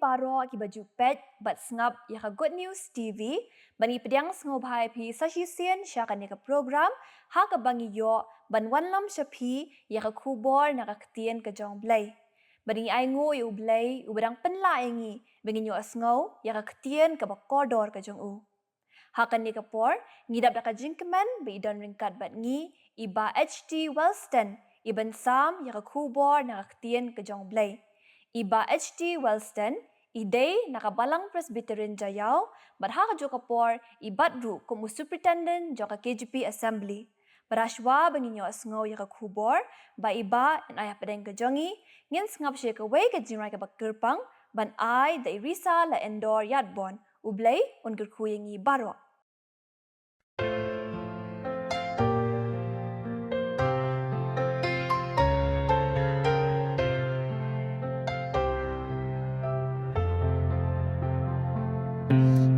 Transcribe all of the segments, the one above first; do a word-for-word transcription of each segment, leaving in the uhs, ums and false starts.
baroh kiba ju peit bad sngap ïa ka Good News T V, ba ngi pdiang sngewbha ïa phi sa shisien sha kane ka program, ha kaba ngi ïoh ban wanlam sha phi ïa ka khubor na ka ktien ka jong U Blei. Ba ngi ainguh ïa U Blei, uba dang pynlah ïa ngi, ba ngin ïohsngew ïa ka ktien kaba kordor ka jong u. Ha kane ka por, ngi dap da ka jingkmen ba i don ryngkat bad ngi, i Bah H T Wellston, i ban sam ïa ka khubor na ka ktien ka jong U Blei. I Bah H T Wellston, i dei na ka Balang Presbyterian Jaiaw, bad ha kajuh ka por, i bat ruh kum u Superintendent jong ka K J P Assembly. Bad ha shuwa ba ngin ïohsngew ïa ka khubor, ba i Bah yn ai hapdeng ka jong ngi, ngin sngap sha kawei ka jingrwai kaba kyrpang, ban ai da i Risa Laendor Ïatbon. U Blei un kyrkhu ïa ngi baroh.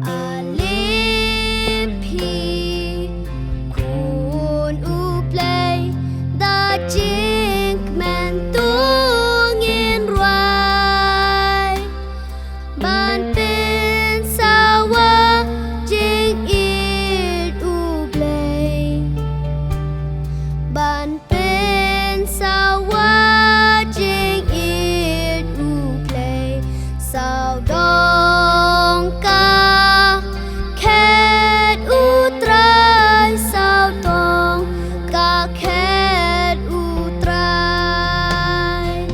Ale phi khun U Blei, da jingkmen to ngin rwai. Ban pynsawa jingïeit U Blei. Ban pynsawa jingïeit U Blei. Sawdong ka khet U Trai, sawdong ka khet U Trai.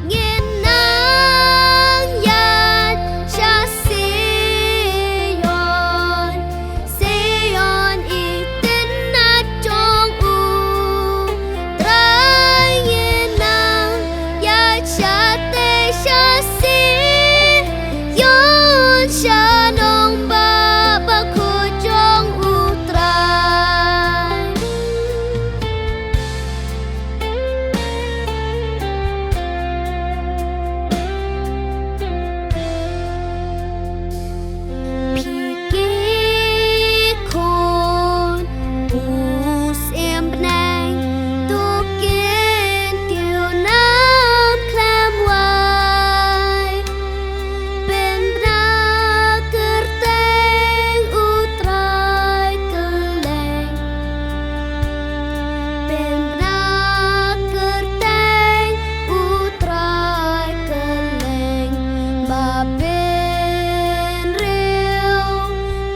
Ngin nang ïaid sha Sion, Sion i tynnat jong U Trai. Ngin nang ïaid shatei sha Sion, sha nongbah bakhuid jong U Trai. Phi ki khun u syiem bneng, to kyntiew nam khlem wai. Pynbna kyrteng U Trai kylleng. Pynbna kyrteng U Trai kylleng. Ba pynriew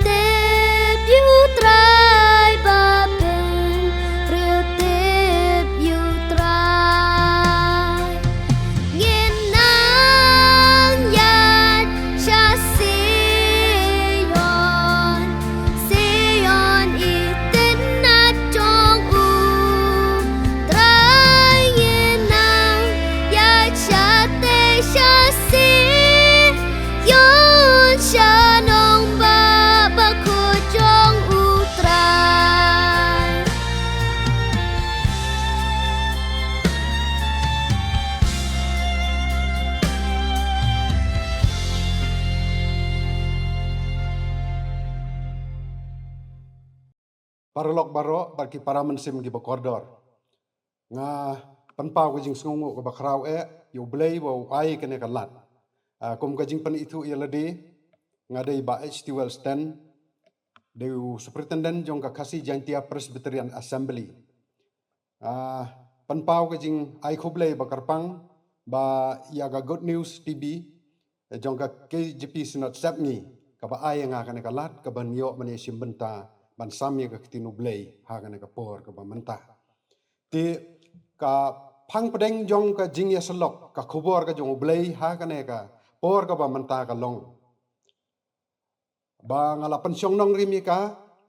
tip ïa U Trai, ba pynriew tip ïa U Trai. Ngin nang ïaid sha Sion, Sion i tynnat jong U Trai. Ngin nang ïaid shatei sha Sion, sha nongbah bakhuid jong U Trai. Paralok baroh bad ki para mynsiem kiba kordor. Nga pynpaw ka jingsngewnguh kaba khraw eh ïa U Blei ba u ai kane ka lad. Ah, kum ka jingpynithuh ïa lade, nga dei Bah H T Wellston, dei u Superintendent jong ka Khasi Jaintia Presbyterian Assembly. Ah, pynpaw ka jingai khublei ba kyrpang ba ïa ka Good News T V, eh, jong ka K J P Synod Sepngi, kaba ai ïa nga kane ka lad kaban ïoh ban ïashim bynta ban sam ïa ka ktien U Blei ha kane ka por kaba mynta. Te ka phang pdeng jong ka jingïasyllok, ka khubor ka jong U Blei ha kane ka por kaba mynta ka long ba nga la pynshong nongrim ïa ka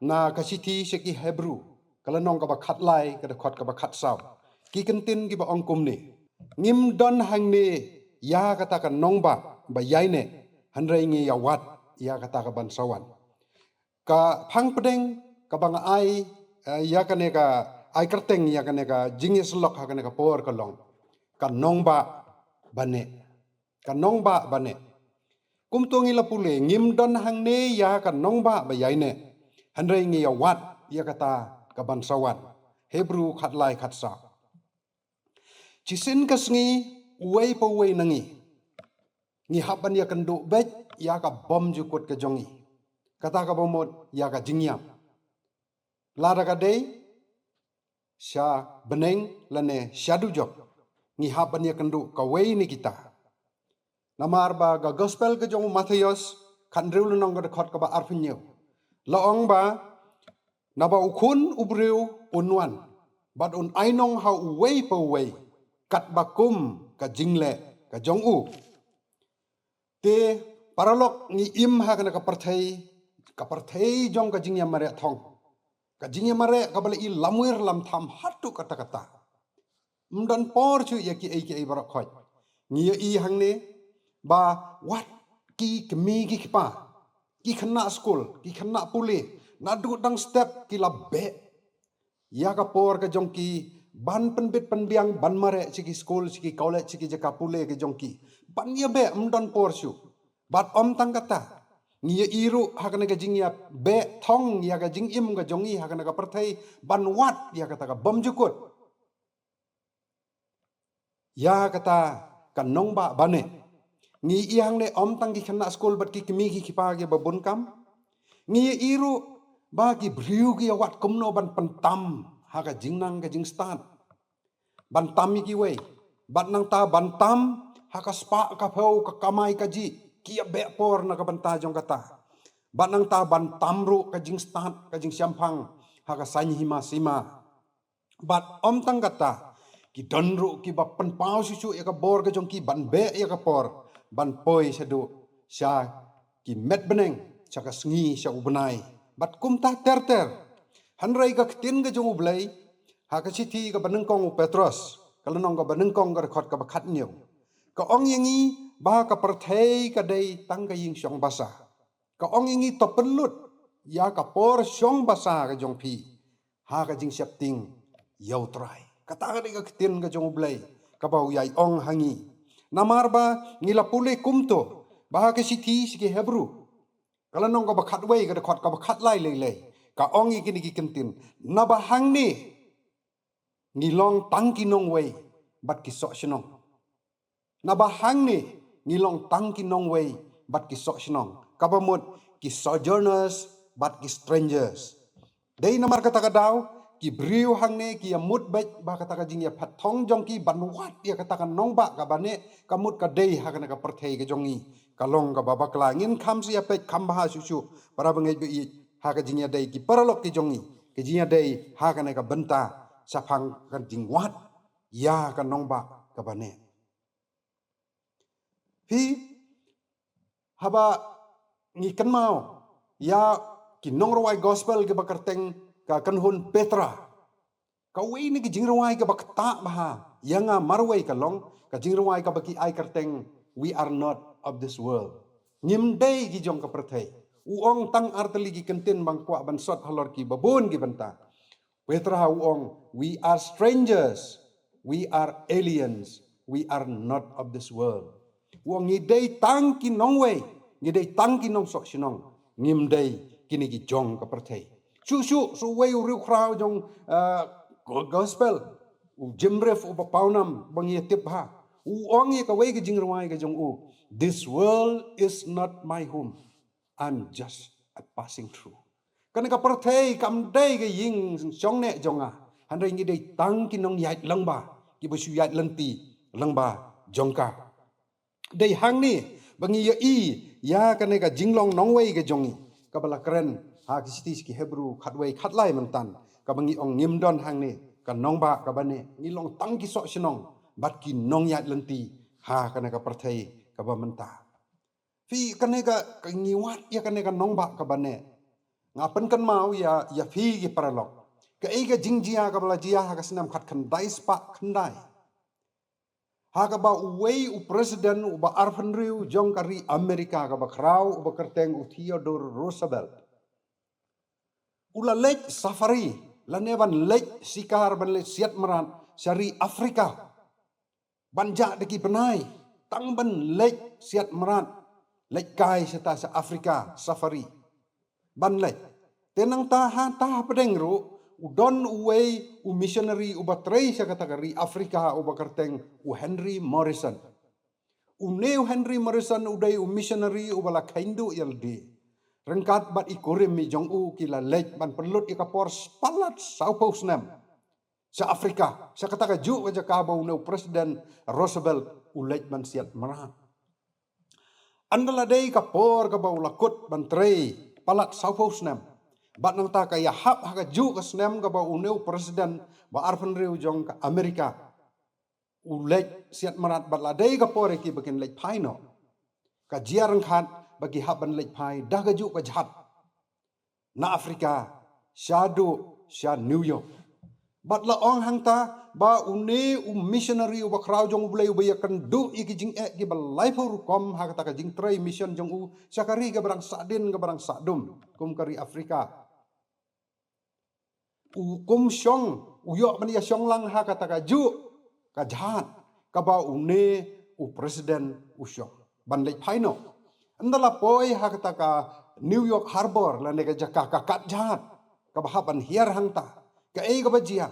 na ka shithi sha ki Hebru, ka lynnong kaba khatlai, ka dkhot kaba khatsaw. Ki kyntien kiba ong kumne: Ngim don hangne ïa kata ka nongbah ba ïaineh, hynrei ngi ïawad ïa kata ka ban sa wan. Ka phang pdeng kaba nga ai, eh, ïa kane ka, ai kyrteng ïa kane ka jingïasyllok ha kane ka por ka long: Ka nongbah ba neh. Ka nongbah ba neh. Kumto ngi la pule, ngim don hangne ïa ka nongbah ba ïaineh, hynrei ngi ïawad ïa kata ka ban sa wan. Hebru khatlai khatsaw. Shisien ka sngi, uwei pa uwei na ngi ngi hap ban ïakynduh beit ïa ka bymjukut ka jong ngi. Kata kaba mut ïa ka jingïap. Lada ka dei sha bneng lane sha dujok, ngi hap ban ïakynduh kawei na kita. Namar ba ka gospel ka jong u Mathaios, khathynriew lynnong ka dkhot kaba arphew hynñiew, la ong ba, naba u Khun u briew un wan, bad un ainong ha uwei pa uwei, katba kum ka jingleh ka jong u. Te paralok, ngi im ha kane ka pyrthei, ka pyrthei jong ka jingïamareh thong. Ka jingïamareh kaba la i lamwir lamtham haduh katta-katta. Ym don por shuh ïa kiei kiei baroh khoit. Ngi ïa i hangne ba wat ki kmie ki kpa, ki khynnah skul, ki khynnah pule, naduh dang step ki la beh ïa ka por ka jong ki ban pynbit pynbiang, ban mareh sha ki skul, sha ki college, sha ki jaka pule ka jong ki. Ban ïa beh ym don por shuh. Bad ym tang kata, ngi ïa i ruh ha kane ka jingïabeh thong ïa ka jingim ka jong ngi ha kane ka pyrthei, ban wad ïa kata ka bymjukut, ïa kata ka nongbah baneh. Ngi i hangne ym tang ki khynnah skul bad ki kmie ki kpa kiba bun kam. Ngi ïa i ruh ba ki briew ki ïa wad kumno ban pyntam ha ka jingnang ka jingstad. Ban tam ïa kiwei. Bad nangta ban tam ha ka spah ka phew, ka kamai kajih. Ki ïa beh por na ka bynta jong kata. Bad nangta ban tam ruh ka jingstad, ka jingshemphang ha ka saiñ hima sima. Bad ym tang kata, ki don ruh kiba pynpaw shuh shuh ïa ka bor ka jong ki ban beh ïa ka por ban poi shaduh sha ki met bneng, sha ka sngi, sha u bnai, bad kumta ter ter. Hynrei ka ktien ka jong U Blei ha ka shithi kaba nyngkong u Petros, ka lynnong kaba nyngkong, ka dkhot kaba khathynñiew, ka ong ïa ngi ba ka pyrthei ka dei tang ka ïing shong basa. Ka ong ïa ngi, to pynlut ïa ka por shong basa ka jong phi ha ka jingsheptieng ïa U Trai. Kata ka dei ka ktien ka jong U Blei kaba u ïai ong ha ngi. Namar ba ngi la pule kumto ba ha ka shithi sha ki Hebru, ka lynnong kaba khatwei, ka dkhot kaba khatlai lei lei, ka ong ïa kine ki ktien, naba hangne ngi long tang ki nongwei bad ki soh shnong. Naba hangne ngi long tang ki nongwei bad ki soh shnong, kaba mut ki sojourners bad ki strangers. Dei namar kata ka daw ki briew hangne ki ïa mut beit ba kata ka jingïaphet thong jong ki ban wad ïa kata ka nongbah kaba neh, ka mut ka dei ha kane ka pyrthei ka jong ngi, ka long kaba bakla. Ngin kham sa ïa peit kham bha shuh shuh, para bangeit ba ïeit, ha ka jingïadei ki paralok ki jong ngi, ka jingïadei ha kane ka bynta shaphang ka jingwad ïa ka nongbah kaba neh. Phi, haba ngi kynmaw ïa ki nongrwai gospel kiba kyrteng ka kynhun Petra, kawei na ki jingrwai kaba ktah bha ïa nga marwei ka long ka jingrwai kaba ki ai kyrteng, "We are not of this world." Ngim dei ki jong ka pyrthei. U ong tang artylli ki kyntien ba nga kwah ban sot halor kiba bun ki bynta. Petra u ong, "We are strangers, we are aliens, we are not of this world." U ong, ngi dei tang ki nongwei, ngi dei tang ki nongsoh shnong, ngim dei kine ki jong ka pyrthei. Shuh shuh, shuh uwei u riewkhraw jong, ah, go-, gospel, u Jim Reeves uba pawnam ba ngi ïa tip bha, u ong ïa kawei ka jingrwai ka jong u, "This world is not my home. I'm just a passing through." Kane ka pyrthei kam dei ka ïing shong neh jong nga. Hynrei ngi dei tang ki nongïaid lyngba, kiba shu ïaid lynti lyngba jong ka. Dei hangne ba ngi ïa i ïa kane ka jinglong nongwei ka jong ngi, kaba la kren ha ki shithi sha ki Hebru khatwei khatlai myntan, kaba ngi ong ngim don hangne ka nongbah kaba neh, ngi long tang ki soh shnong bad ki nongïaid lynti ha kane ka pyrthei kaba mynta. Phi, kane ka, ka ngi wad ïa kane ka nongbah kaba neh. Nga pynkynmaw ïa, ïa phi ki paralok, kaei ka jingjia kaba la jia ha ka snem khatkhyndai spah khyndai, ha kaba uwei u president uba arphew jong ka ri America kaba khraw, uba kyrteng u Theodore Roosevelt, u la leit safari, lane ban leit shikar, ban leit siat mrad sha ri Africa. Ban jah da ki bnai, tang ban leit siat mrad, leit kai shata sha Africa, safari. Ban leit. Te nangta hata hapdeng ruh, u don uwei u missionary uba trei sha kata ka ri Africa, uba kyrteng u Henry Morrison. Une u Henry Morrison u dei u missionary uba la kheiñ duh ïa lade. Ryngkat bad i kurim i jong u ki la leit ban pynlut ïa ka por palat sawphew snem sha Afrika, sha kata ka juh ka jaka ba une u President Roosevelt u leit ban siat mrad. Ynda la dei ka por kaba u la kut ban trei palat sawphew snem, bad nangta ka ïahap ha ka juh ka snem kaba une u President ba arphew hynriew jong ka Amerika u leit siat mrad, bad la dei ka por ïa ki ba kin leit phai noh. Ka jia ryngkat ba ki hap ban leit phai da ka juh ka jhat na Afrika shaduh sha New York. Bad la ong hangta ba une u missionary uba khraw jong U Blei uba ïakynduh ïa ki jingeh kiba laiphew rukom ha kata ka jingtrei mission jong u sha ka ri kaba dang sahdien kaba dang sahdum, kum ka ri Afrika, u kum shong, u ïoh ban ïa shong lang ha kata ka juh ka jhat kaba une u President u shong ban leit phai noh. Ynda la poi ha kata ka New York Harbor lane ka jaka ka kat jhat kaba hap ban hiar hangta, kaei kaba jia?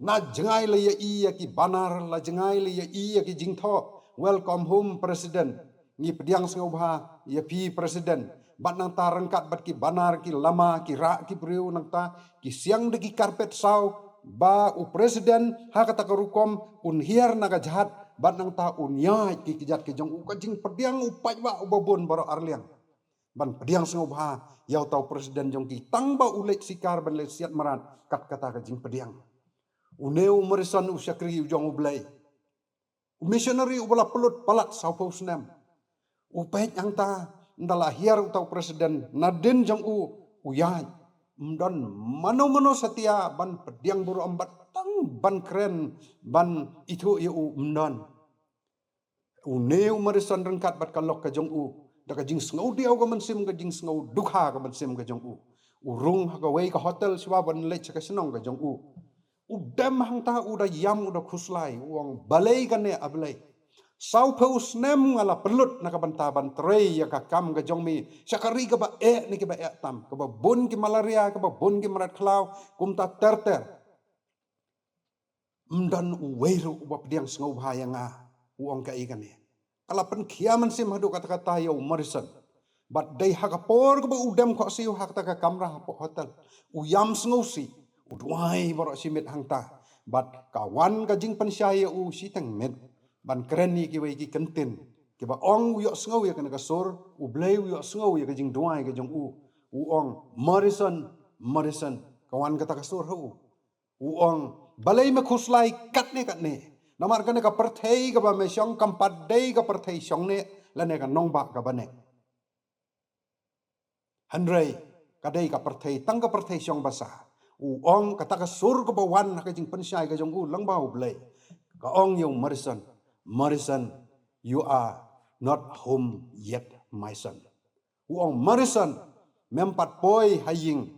Na jngai la ïa i ïa ki banar, la jngai la ïa i ïa ki jingthoh, "Welcome home, President. Ngi pdiang sngewbha ïa phi, President." Bad nangta ryngkat bad ki banar, ki lama, ki rah ki briew, nangta ki siang da ki carpet saw, ba u President ha kata ka rukom un hiar na ka jhat, bad nangta un ïaid ki kjat ki jong u, ka jingpdiang u paidbah uba bun baroh arliang ban pdiang sngewbha ïa uta u President jong ki, tang ba u leit sikar ban leit siat mrad kat kata ka jingpdiang. Une u Morrison u shakri u jong U Blei, u missionary uba la pynlut palat sawphew snem, u peit hangta, ynda la hiar uta u President, nadien jong u u ïaid, ym don mano mano satia ban pdiang burom bad tang ban kren, ban ithuh ïa u, ym don. Une u Morrison ryngkat bad ka lok ka jong u, da ka jingsngew diaw ka mynsiem, ka jingsngew dukha ka mynsiem ka jong u, u rung ha kawei ka hotel shuwa ban leit sha ka shnong ka jong u. U dem hangta, u da ïam, u da khuslai, u ong, "Balei kane, A Blei? Sawphew snem nga la pynlut na ka bynta ban trei ïa ka kam ka jong me sha ka ri kaba eh ne kiba eh tam, kaba bun ki malaria, kaba bun ki mrad khlaw, kumta ter ter. Ym don uwei ruh uba pdiang sngewbha ïa nga." U ong, "Kaei kane?" Ka la pynkhia mynsiem haduh katta katta ïa u Morrison. Bad dei ha ka por kaba u dem khohsiew ha kata ka kamra hapoh hotel, u ïam sngewsih, u duwai baroh shi miet hangta. Bad ka wan ka jingpynshai ïa u shiteng miet ban kren ïa kiwei ki kyntien kiba ong, u ïohsngew ïa kane ka sur, U Blei u ïohsngew ïa ka jingduwai ka jong u. U ong, "Morrison, Morrison." Ka wan kata ka sur ha u. U ong, "Balei me khuslai katne katne? Namar kane ka pyrthei kaba me shong kam pat dei ka pyrthei shong neh lane ka nongbah kaba neh. Hynrei ka dei ka pyrthei, tang ka pyrthei shong basa." U ong, kata ka sur kaba wan ha ka jingpynshai ka jong u lyngba U Blei, ka ong ïa u Morrison, "Morrison, you are not home yet, my son." U ong, "Morrison, mem pat poi ha ïing,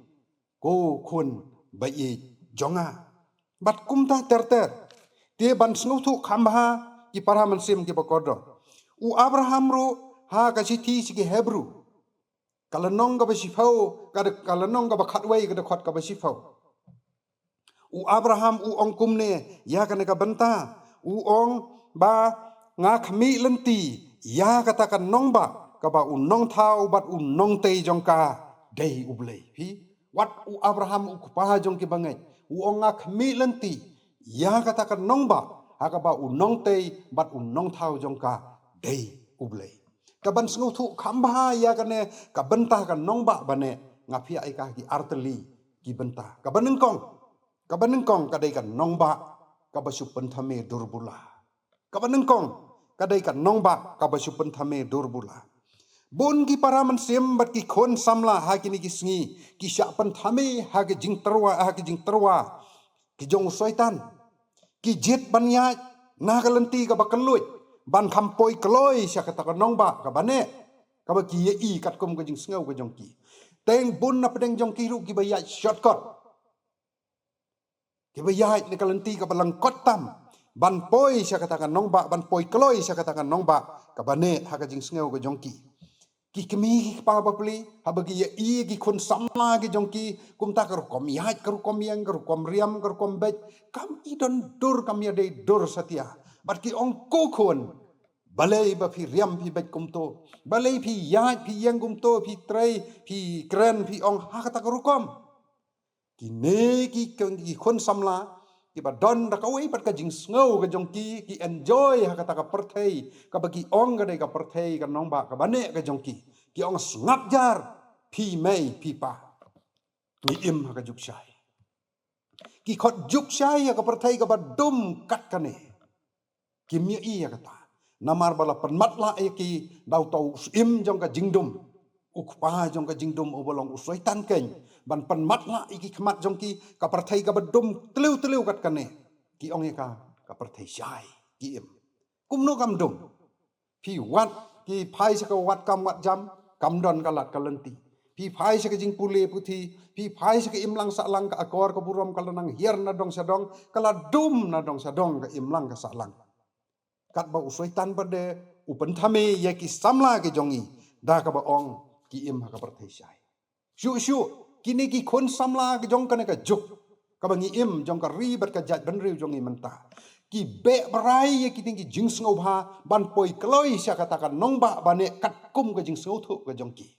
ko khun ba ïeit jong nga." Bad kumta ter ter. Te ban sngewthuh kham bha, ki para mynsiem kiba kordor, u Abraham ruh ha ka shithi sha ki Hebru, ka lynnong kaba shiphew, ka, ka lynnong kaba khatwei, ka dkhot kaba shiphew, u Abraham u ong kumne ïa kane ka bynta, u ong ba, "Nga khmih lynti ïa kata ka nongbah kaba u nongthaw bad u nongtei jong ka dei U Blei." Phi, wat u Abraham u kpa jong ki bangeit, u ong, "Nga khmih lynti ïa kata ka nongbah ha kaba u nongtei bad u nongthaw jong ka dei U Blei." Te ban sngewthuh kham bha ïa kane ka bynta ka nongbah ba neh, nga phiah ïa ka ha ki artylli ki bynta. Kaba nyngkong, kaba nyngkong ka dei ka nongbah kaba shu pynthame dur bula. Kaba nyngkong ka dei ka nongbah kaba shu pynthame dur bula. Bun ki para mynsiem bad ki khun samla ha kine ki sngi ki shah pynthame ha ki jingtyrwa, ha ki jingtyrwa ki jong u Soitan. Ki jied ban ïaid na ka lynti kaba kylluid ban kham poi kloi sha kata ka nongbah kaba neh, kaba ki ïa i katkum ka jingsngew ka jong ki. Teng bun na pdeng jong ki ruh kiba ïaid shortcut, kiba ïaid na ka lynti kaba lyngkot tam ban poi sha kata ka nongbah, ban poi kloi sha kata ka nongbah kaba neh ha ka jingsngew ka jong ki. Ki kmie ki kpa bapli, haba ki ïa i ki khun samla ki jong ki kumta, ka rukom ïaid, ka rukom ïeng, ka rukom riam, ka rukom beit, kam i don dur, kam ïadei dur satia. Bad ki ong, "Ko khun, Balei ba phi riam phi beit kumto? Balei phi ïaid phi ïeng kumto, phi trei, phi kren, phi ong ha kata ka rukom? Kine ki, ki khun samla kiba don da kawei pat ka jingsngew ka jong ki, ki enjoy ha kata ka pyrthei kaba ki ong ka dei ka pyrthei ka nongbah kaba neh ka jong ki. Ki ong sngap jar, phi mei phi pa. Ngi im ha ka juk shai. Ki khot juk shai ha ka pyrthei kaba dum kat kane. Kim ïohi ïa kata. Namar ba la pynmatlah ïa ki da uto u syiem jong ka jingdum, u kpa jong ka jingdum uba long u Soitan keiñ, ban pynmatlah ïa ki khmat jong ki, ka pyrthei kaba dum tliw tliw kat kane. Ki ong ïa ka, ka pyrthei shai, ki im. Kumno kam dum? Phi wad, ki phai sha ka wad kam wad jam, kam don ka lad ka lynti. Phi phai sha ka jingpule puthi, phi phai sha ka imlang sahlang, ka akor ka burom ka la nang hiar na dong sha dong, ka la dum na dong sha dong ka imlang ka sahlang. Katba u Soitan pat de u pynthame ïa ki samla ki jong ngi da kaba ong ki im ha ka pyrthei shai. Shuh shuh, kine ki khun samla ki jong kane ka juk kaba ngi im, jong ka ri bad ka jaitbynriew jong ngi mynta, ki beh brai ïa kine ki jingsngewbha ban poi kloi sha kata ka nongbah ba neh katkum ka jingsngewthuh ka jong ki.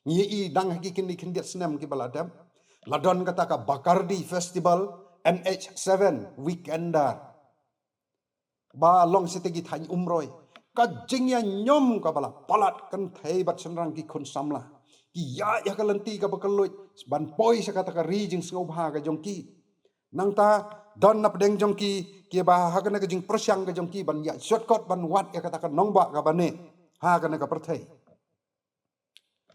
Ngi ïohi dang ha ki kine khyndiat snem kiba la dep, la don kata ka Bacardi Festival, N H seven Weekender, ba long sha ki thaiñ Umroi. Ka jingïañiom kaba la palat kynthei bad shynrang ki khun samla. Ki ïaid ïa ka lynti kaba kylluid ban poi sha kata ka ri jingsngewbha ka jong ki. Nangta don na pdeng jong ki kiba ha kane ka jingpyrshang ka jong ki ban ïaid shortcut ban wad ïa kata ka nongbah kaba neh ha kane ka pyrthei.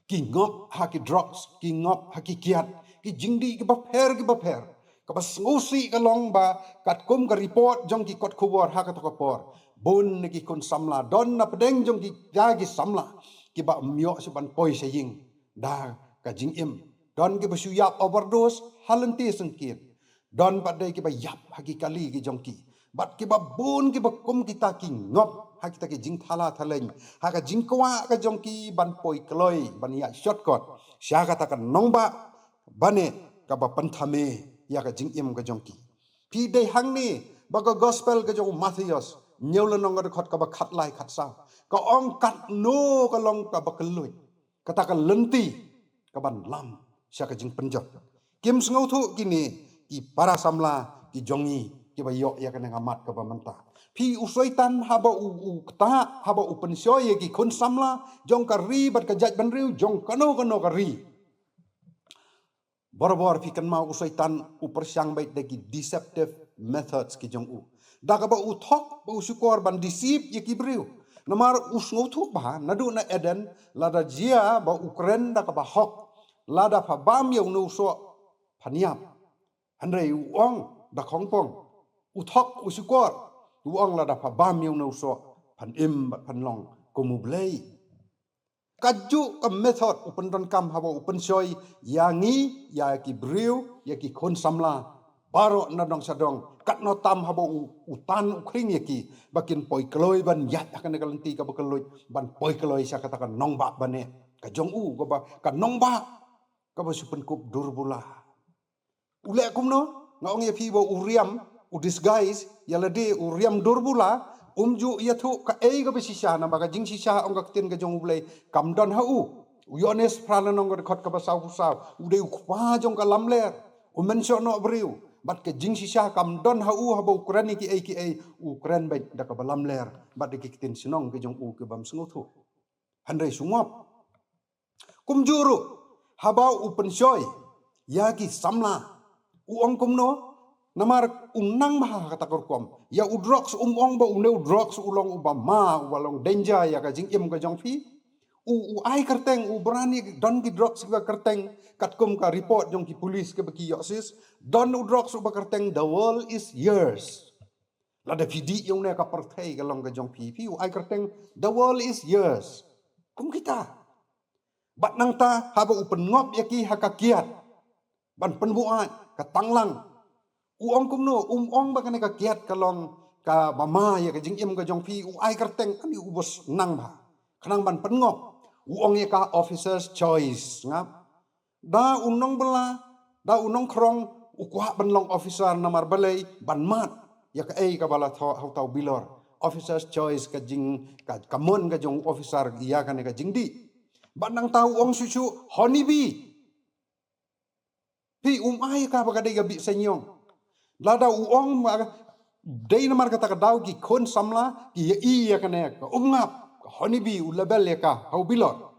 Ki ngop ha ki drugs, ki ngop ha ki kiad, ki jingdih kiba pher kiba pher. Kaba sngewsih ka long ba katkum ka report jong ki kot khubor ha kato ka por, bun na ki khun samla, don na pdeng jong ki, ïa ki samla kiba ym ïoh shuh ban poi sha ïing da ka jingim. Don kiba shu ïap overdose ha lynti syngkien. Don pat de kiba ïap ha ki kali ki jong ki. Bad kiba bun kiba kum kita ki ngop ha kita ki jingthala thaleng, ha ka jingkwah ka jong ki ban poi kloi, ban ïaid shortcut sha kata ka nongbah ba neh kaba pynthame ïa ka jingim ka jong ki. Phi dei hangne ba ka gospel ka jong u Mathaios, hynñiew lynnong ka dkhot kaba khatlai khatsaw, ka ong katno ka long kaba kylluid kata ka lynti kaban lam sha ka jingpynjot. Kim sngewthuh kine ki para samla ki jong ngi kiba ïoh ïa kane ka mat kaba mynta. Phi, u Soitan haba u, u ktah, haba u pynshoi ïa ki khun samla jong ka ri bad ka jaitbynriew jong kano kano ka ri, barabor phi kynmaw u Soitan u pyrshang beit da ki deceptive methods ki jong u, da kaba u thok ba u shukor ban deceive ïa ki briew. Namar u sngewthuh ba naduh na Eden, lada jia ba u kren da kaba hok, lada pha bam ïa une u soh phan ïap. Hynrei u ong da khongpong, u thok u shukor, u ong lada pha bam ïa une u soh phan im bad phan long kum u Blei. Kajuh ka method u pyndonkam haba u pynshoi ïa ngi, ïa ki briew, ïa ki khun samla baroh na dong sha dong, katno tam haba u, u tan u khring ïa ki ba kin poi kloi ban ïaid ha kane ka lynti kaba kylluid ban poi kloi sha kata ka nongbah ba neh ka jong u, kaba ka nongbah kaba shu pynkup dur bula. U leh kumno? Nga ong ïa phi ba u riam, u disguise ïa lade, u riam dur bula, um ju ïathuh kaei kaba shisha, namar ka jingshisha, ong ka ktien ka jong U Blei, kam don ha u. U Ïoannis phra lynnong ka dkhot kaba sawphew saw, u dei u kpa jong ka lamler, um mynshoh noh briew. Bad ka jingshisha kam don ha u haba u kren ïa kiei kiei, u kren beit da kaba lamler bad da ki ktien shnong ki jong u ki bym sngewthuh. Hynrei shu ngop. Kumjuh ruh haba u pynshoi ïa ki samla, u ong kumno? Namar u nang bha ha kata ka rukom. Ïa u drugs um ong ba une u drugs u long uba ma, uba long danger ïa ka jingim ka jong phi. U, u ai kyrteng, u brani, don ki drugs kiba kyrteng katkum ka report jong ki police kiba ki ïohsist. Don u drugs uba kyrteng The World Is Yours. Lada phi dih ïa une, ka pyrthei ka long ka jong phi, phi u ai kyrteng The World Is Yours. Kum kita. Bad nangta haba u pynngop ïa ki ha ka kiad ban pynbuaid ka tanglang, u ong kumno? Um ong ba kane ka kiad ka long kaba ma ïa ka jingim ka jong phi, u ai kyrteng, ani u bos nang bha. Khnang ban pynngop, u ong ïa ka Officer's Choice, ngap. Da u nongbylla, da u nongkhrong, u kwah ban long officer, namar balei? Ban mad ïa kaei kaba la thoh ha uta u bilor. officer's choice, ka jing, ka, ka mon ka jong officer ïa kane ka jingdih. Bad nangta u ong shuh shuh, honeybee. Phi, um ai ka ba ka dei ka bih seiñiong. Lada u ong ma, dei namar kata ka daw ki khun samla ki ïa i ïa kane ka umngap, ka honeybee, u label ïa ka ha u bilor.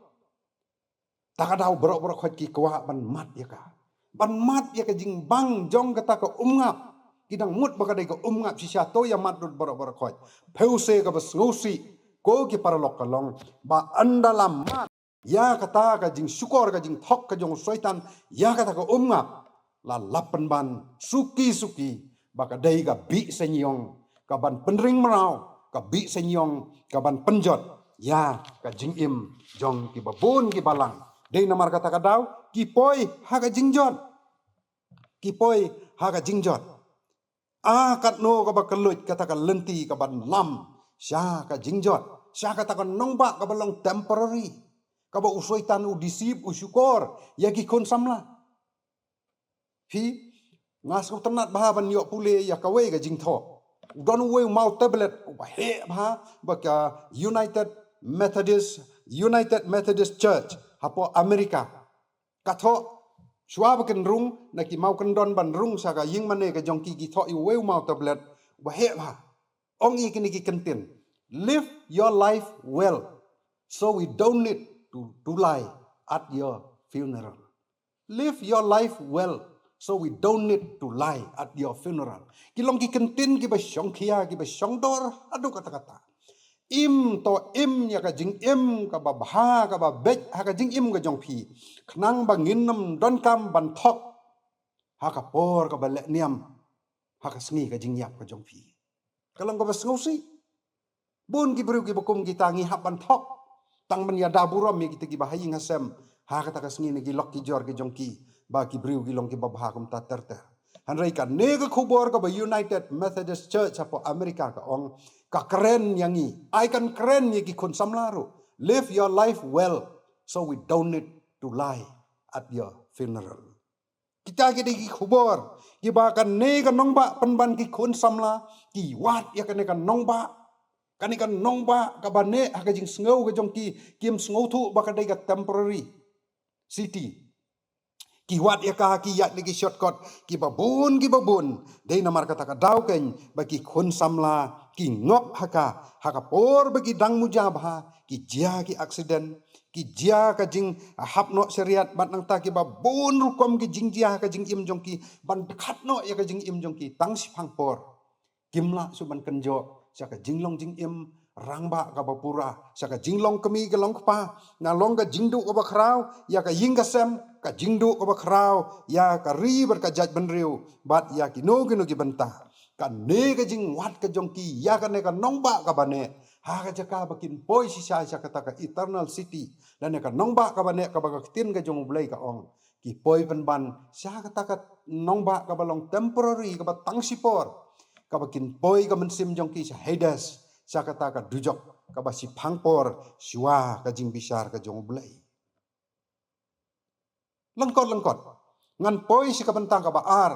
Ta ka daw baroh baroh khoit ki kwah ban mad ïa ka. Ban mad ïa ka jingbang jong kata ka umngap. Ki dang mut ba ka dei ka umngap shisha, to ïa mad lut baroh baroh khoit. Phi, u se ka ba sngewsih, ko ki paralok, ka long ba ynda la mad ïa kata ka jingshukor, ka jingthok ka jong u Soitan ïa kata ka umngap, la lap pynban suki suki ba ka dei ka bih seiñiong ka ban pynring mraw, ka bih seiñiong ka ban pynjot ïa ka jingim jong ki babun ki balang. Dei namar kata ka daw ki poi ha ka jingjot. Ki poi ha ka jingjot. Ah, katno ka ba kylluid kata ka lynti ka ban lam sha ka jingjot, sha kata ka nongbah ka ba long temporary, ka ba u Soitan u deceive, u shukor ïa ki khun samla. Phi, nga sngewtynnat bha ban ïoh pule ïa kawei ka jingthoh. U don uwei u maw tablet u ba heh bha, ba ka United Methodist, United Methodist Church hapoh America. Ka thoh, shuwa ba kin rung na ki maw kyndon ban rung sha ka ïing mane ka jong ki, ki thoh ïa uwei u maw tablet u ba heh bha. Ong ïa kine ki kyntien: "Live your life well, so we don't need to, to lie at your funeral." "Live your life well, so we don't need to lie at your funeral." Ki long ki kyntien ki ba shongkhia, ki ba shongdor haduh katta katta. Im, to im ïa ka jingim ka ba bha, ka ba beit ha ka jingim ka jong phi, khnang ba ngin ym donkam ban thok ha ka por ka ba leh niam, ha ka sngi ka jingïap ka jong phi. Ka long ka ba sngewsih. Bun ki briew ki ba kum kita ngi hap ban thok tang ban ïada burom ïa kita ki ba ha ïing ha sem ha kata ka sngi, na ki lok ki jor ki jong ki, ba ki briew ki long ki ba bha kumta ter ter. Hynrei kane ka khubor ka ba United Methodist Church hapoh America ka ong, ka kren ïa ngi. Ai kan kren ïa ki khun samla ruh. "Live your life well, so we don't need to lie at your funeral." Kita ki dei ki khubor ki ba kane ka nongbah pynban ki khun samla ki wad ïa kane ka nongbah. Kane ka nongbah ka ba neh ha ka jingsngew ka jong ki, kim sngewthuh ba ka dei ka temporary city. Ki wad ïa ka, ki ïaid na ki shortcut ki ba bun ki ba bun. Dei namar kata ka daw keiñ ba ki khun samla ki ngop ha ka, ha ka por ba ki dang muja bha, ki jia ki accident, ki jia ka jinghap noh shariat, bad nangta ki ba bun rukom ki jingjia ha ka jingim jong ki ban khat noh ïa ka jingim jong ki tang shiphang por. Kim lah shuh ban kynjoh sha ka jinglong jingim rangbah ka ba pura, sha ka jinglong kmie ka long kpa, na long ka jingduh ka ba khraw ïa ka ïing ka sem, ka jingduh ka ba khraw ïa ka ri bad ka jaitbynriew, bad ïa kino kino ki bynta. Kane ka jingwad ka jong ki ïa kane ka nongbah ka ba neh ha ka jaka ba kin poi shisha sha kata ka eternal city, lane ka nongbah ka ba neh ka ba ka ktien ka jong U Blei ka ong, ki poi pynban sha kata ka nongbah ka ba long temporary, ka ba tang shipor, ka ba kin poi ka mynsiem jong ki sha Hades, sha kata ka dujok ka ba shiphang por shuwa ka jingbishar ka jong U Blei. Lyngkot lyngkot ngan poi sha ka bynta ka ba ar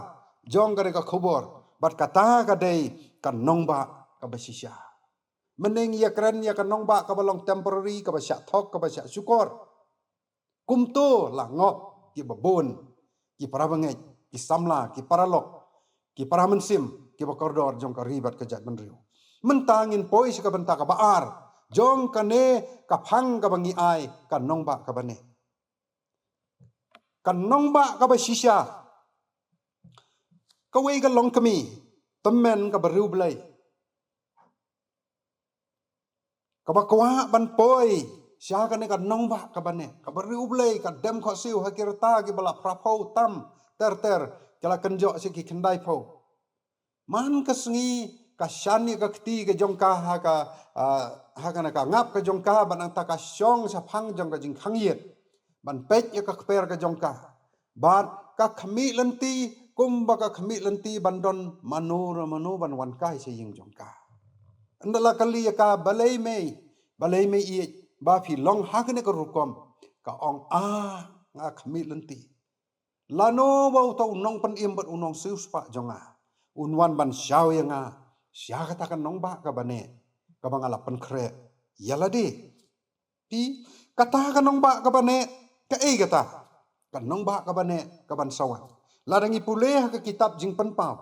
jong kane ka khubor, bad kata ka dei ka nongbah ka ba shisha. Mynne ngi ïa kren ïa ka nongbah ka ba long temporary, ka ba shah thok, ka ba shah shukor. Kumto la ngop ki ba bun, ki para bangeit, ki samla, ki paralok, ki para mynsiem, ki ba kordor jong ka ri bad ka jaitbynriew. Mynta ngin poi sha ka bynta ka ba ar jong kane ka phang ka ba ngi ai, ka nongbah ka ba neh. Ka nongbah ka ba shisha. Kawei ka longkmie tymmen ka ba riewblei, ka ba kwah ban poi sha kane ka nongbah ka ba neh, ka ba riewblei, ka dem khohsiew ha ki rta ki ba la phra phew tam ter ter, ki la kynjoh sha ki khyndai phew. Man ka sngi ka shan ïa ka kti ka jong ka ha ka, ah, ha kane ka ngap ka jong ka, bad nangta ka shong shaphang jong ka jingkhang ïit ban peit ïa ka kper ka jong ka. Bad ka khmih lynti, kumba ka khmih lynti ban don mano re mano ban wan kai sha ïing jong ka. Ynda la kylli ïa ka, balei mei, balei mei ïeit ba phi long ha kane ka rukom? Ka ong, ah, nga khmih lynti. Lano ba uta u nongpynim bad u nongsiewspah jong nga un wan ban shaw ïa nga sha kata ka nongbah ka ba neh. kaba nga la pynkhreh ïa lade. Phi, kata ka nongbah kaba neh, kaei kata ka nongbah kaba neh kaban sa wan? Lada ngi pule ha ka kitab Jingpynpaw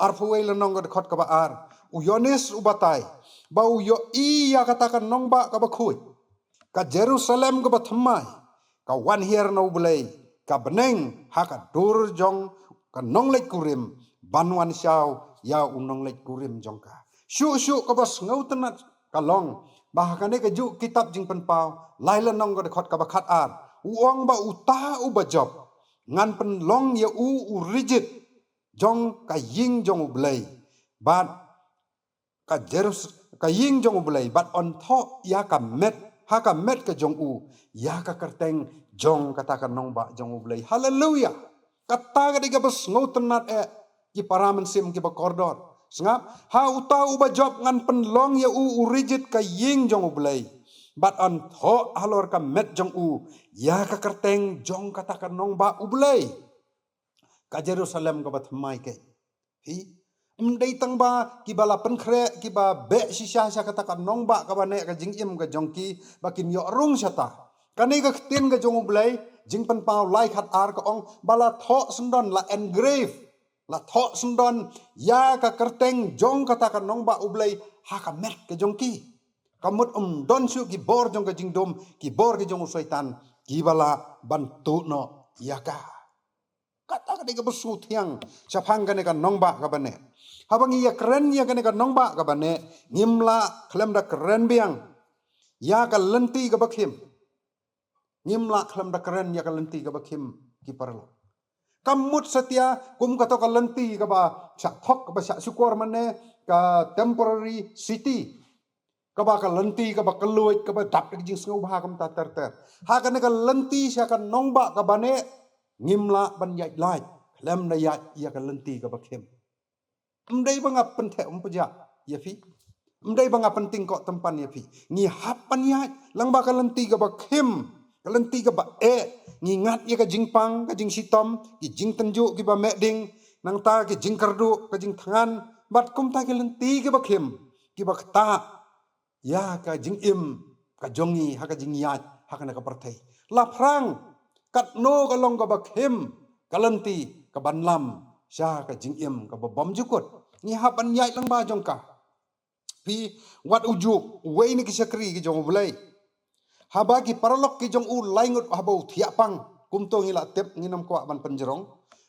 arphew wei lynnong ka dkhot kaba ar, u Ïoannis u batai ba u ïohi ïa kata ka nongbah kaba khuid, ka Jerusalem kaba thymmai, ka wan hiar na U Blei, ka bneng ha ka dur jong ka nongleit kurim ban wan shaw ïa u nongleit kurim jong ka. Shuh shuh kaba sngewtynnat ka long ba ha kane ka juh kitab Jingpynpaw lai lynnong ka dkhot kaba khat ar, u ong ba uta uba jop ngan pynlong ïa u u rijit jong ka ïing jong U Blei, bad ka Jerus-, ka ïing jong U Blei, bad yn thoh ïa ka met, ha ka met ka jong u, ïa ka kyrteng jong kata ka nongbah jong U Blei. Haleluia. Kata ka dei kaba sngewtynnat eh, ki para mynsiem kiba kordor. Sngap, ha uta uba jop ngan pynlong ïa u u rijit ka ïing jong U Blei, bad yn thoh halor ka met jong u ïa ka kyrteng jong kata ka nongbah U Blei, ka Jerusalem kaba thymmai. Kaei, ym dei tang ba kiba la pynkhreh, kiba beh shisha sha kata ka nongbah kaba neh ka jingim ka jong ki ba kin ïoh rung shata. Kane ka ktien ka jong U Blei, Jingpynpaw lai khat ar, ka ong ba la thoh syndon, la engrave, la thoh syndon ïa ka kyrteng jong kata ka nongbah U Blei ha ka met ka jong ki. Ka mut ym don shuh ki bor jong ka jingdum, ki bor ki jong u Soitan kiba lah ban tuh noh ïa ka. Kata ka dei kaba sngewthiang shaphang kane ka nongbah kaba neh. Haba ngi ïakren ïa kane ka nongbah kaba neh, ngim lah khlem da kren biang ïa ka lynti kaba khim. Ngim lah khlem da kren ïa ka lynti kaba khim, ki paralok. Ka mut satia kum kato ka lynti kaba shah thok, kaba shah shukor, mane ka temporary city, kaba ka lynti kaba kylluid, kaba dap da ka jingsngewbha kumta ter ter. Ha kane ka lynti sha ka nongbah kaba neh, ngim lah ban ïaid lait khlem da ïaid ïa ka lynti kaba khim. Ym dei ba nga pyntheh ym pjah ïa phi, ym dei ba nga pynting koh tympan ïa phi. Ngi hap ban ïaid lang bad ka lynti kaba khim, ka lynti kaba eh. Ngi ngat ïa ka jingpang, ka jingshitom, ki jingtynjuh kiba meh ding, nangta ki jingkyrduh, ka jingthngan, bad kumta ki lynti kiba khim, kiba ktah ïa ka jingim ka jong ngi ha ka jingïaid ha kane ka pyrthei. La phrang katno ka long kaba khim ka lynti kaban lam sha ka jingim kaba bymjukut, ngi hap ban ïaid lang bad jong ka. Phi, wat u Job, uwei na ki shakri ki jong U Blei, haba ki paralok ki jong u laingut, haba u thiah pang, kumto ngi la tip, ngin ym kwah ban pynjrong.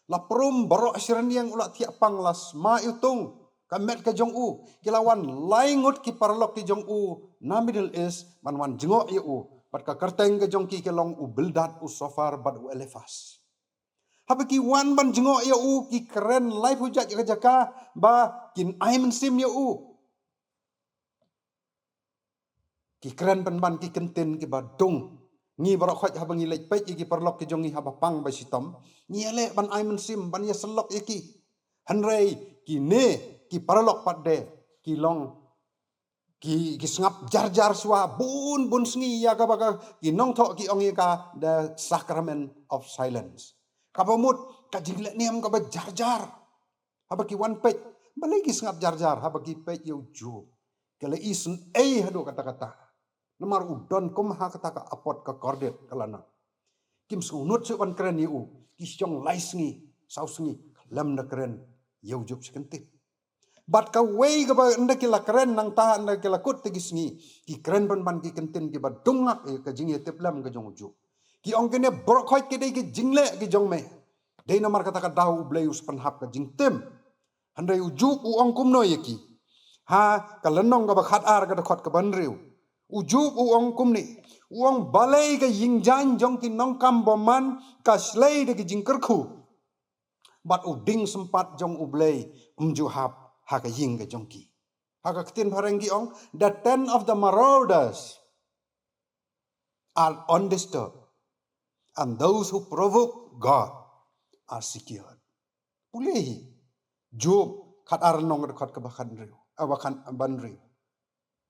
La prum baroh shi rynïeng u la thiah pang, la sma iwtung ka met ka jong u. Ki la wan laingut ki paralok ki jong u na Middle East ban wan jngoh ïa u. Bad ka kyrteng ka jong ki ki long u Bildad, u Sofar bad u Eliphas. Haba ki wan ban jngoh ïa u, ki kren laiphew jait ka jaka ba kin ai mynsiem ïa u. Ki kren pynban ki kyntien kiba dung. Ngi baroh khoit haba ngi leit peit ïa ki paralok ki jong ngi haba pang ba shitom, ngi ïaleh ban ai mynsiem, ban ïasyllok ïa ki. Hynrei kine ki paralok pat de ki long ki, ki sngap jar jar shuwa bun bun sngi ïa kaba ka, ki nongthoh ki ong ïa ka the sacrament of silence. Kaba mut ka jingleh niam kaba jar jar. Haba ki wan peit, balei ki sngap jar jar haba ki peit ïa u Job? Ki la isynei haduh katta katta. Namar u don kum ha kata ka apot ka kordit ka lanot. Kim sngewnud shuh ban kren ïa u, ki shong lai sngi, saw sngi khlem da kren ïa u Job shi kyntien. Bad kawei kaba ynda ki la kren, nangta ynda ki la kut te ki sngi, ki kren pynban ki kyntien kiba dung ngap ïa ka jingïatiplem ka jong u Job. Ki ong kine baroh khoit ki dei ki jingleh ki jong me. Dei namar kata ka daw U Blei u sa pynhap ka jingtim. Hynrei u Job u ong kumno ïa ki? Ha ka lynnong kaba khat ar ka dkhot kaba hynriew, u Job u ong kumne. U ong, balei ka ïingjaiñ jong ki nongkam bymman ka shlei da ki jingkyrkhu, bad u dieng sympat jong U Blei ym ju hap ha ka ïing ka jong ki. Ha ka ktien phareng ki ong, the tent of the marauders are undisturbed, and those who provoke God are secured. Pule hi Job khat ar lynnong dkhot kaba khathynriew, eh, ba khat, ba hynriew.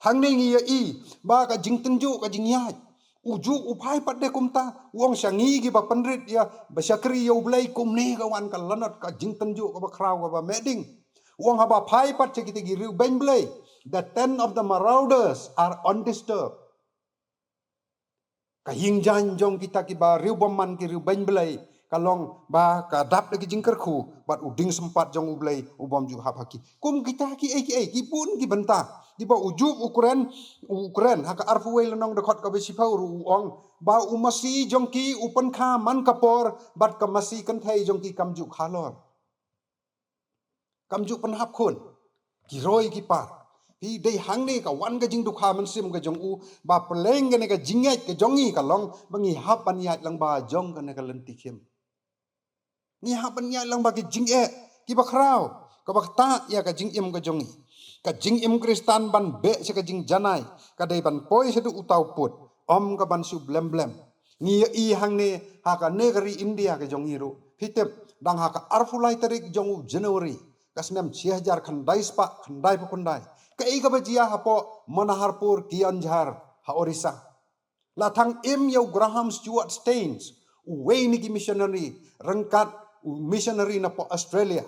Hangne ngi ïohi ba ka jingtynjuh ka jingïaid. U Job u phai pat de kumta, u ong, sha ngi kiba pynrit ïa, ba shakri ïa U Blei, kumne ka wan ka lanot, ka jingtynjuh kaba khraw kaba meh ding. U ong, haba phai pat sha kita ki riewbeiñ Blei, The tent of the marauders are undisturbed. Ka ïing jaiñ jong kita kiba riewbymman, ki riewbeiñ Blei, ka long ba ka dap da ki jingkyrkhu bad u dieng sympat jong U Blei u bym ju hap ha ki. Kum kita kiei kiei, ki bun ki bynta. Kiba u juh u kren, u kren ha ka arphew wei lynnong dkhot kaba shiphew ruh u ong ba u masi jong ki u pynkha man ka por bad ka masi kynthei jong ki kam ju khalor. Kam ju pynhap khun. Ki roi ki par. Phi, dei hangne ka wan ka jingdukha mynsiem ka jong u, ba pyrshah kane ka jingngeit ka jong ngi ka long ba ngi hap ban ïaid lang ba jong kane ka lynti khim. Ngi hap ban ïaid lang ba ki jingeh kiba khraw, kaba ktah ïa ka jingim ka jong ngi. Ka jingim Khristan ban beh sha ka jingjanai ka dei ban poi shaduh uta u pud, ym ka ban shu blem blem. Ngi ïa i hangne ha kane ka ri India ka jong ngi ruh. Phi tip, dang ha ka arphew lai tarik jong u January ka snem shi hajar khyndai spah khyndaiphew khyndai, kaei kaba jia hapoh Manoharpur Keonjhar ha Orissa. La thang im ïa u Graham Stuart Staines, uwei na ki missionary, ryngkat u missionary napoh Australia,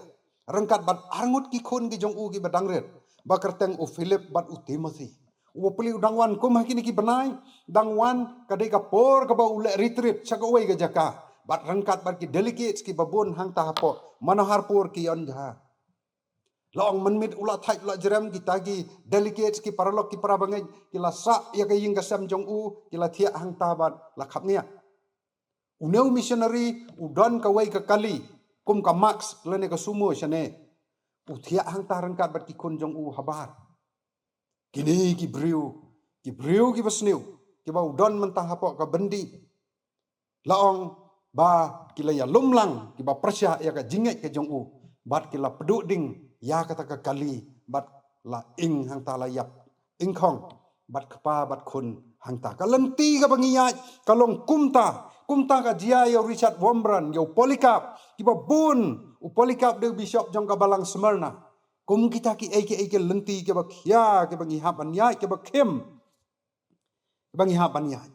ryngkat bad arngut ki khun ki jong u kiba dang rit, ba kyrteng u Philip bad u Timothy. Uba plie u dang wan kum ha kine ki bnai, dang wan ka dei ka por kaba u leh retreat sha kawei ka jaka bad ryngkat bad ki delegates kiba bun hangta hapoh Manoharpur Keonjhar. La ong mynmiet u la thait u la jrem, kita ki delegates, ki paralok, ki para bangeit, ki la sah ïa ka ïing ka sem jong u, ki la thiah hangta bad la khapngiah. Une u missionary u don kawei ka kali kum ka Max lane ka Sumo shane. U thiah hangta ryngkat bad ki khun jong u habar. Kine ki briew, ki briew kiba sniew, kiba u don mynta hapoh ka byndi. La ong ba ki la ïalum lang, kiba pyrshah ïa ka jingngeit ka jong u, bad ki la pduh ding ïa kata ka kali, bad la ing hangta, la ïap ingkhong bad kpa bad khun hangta. Ka lynti kaba ngi ïaid ka long kumta, kumta ka jia ïa u Richard Wurmbrand, ïa u Polycarp, kiba bun, u Polycarp dei u bishop jong ka balang Smyrna. Kum kita kiei kiei ki lynti kiba khia, kiba ngi hap ban ïaid, kiba khim, kiba ngi hap ban ïaid.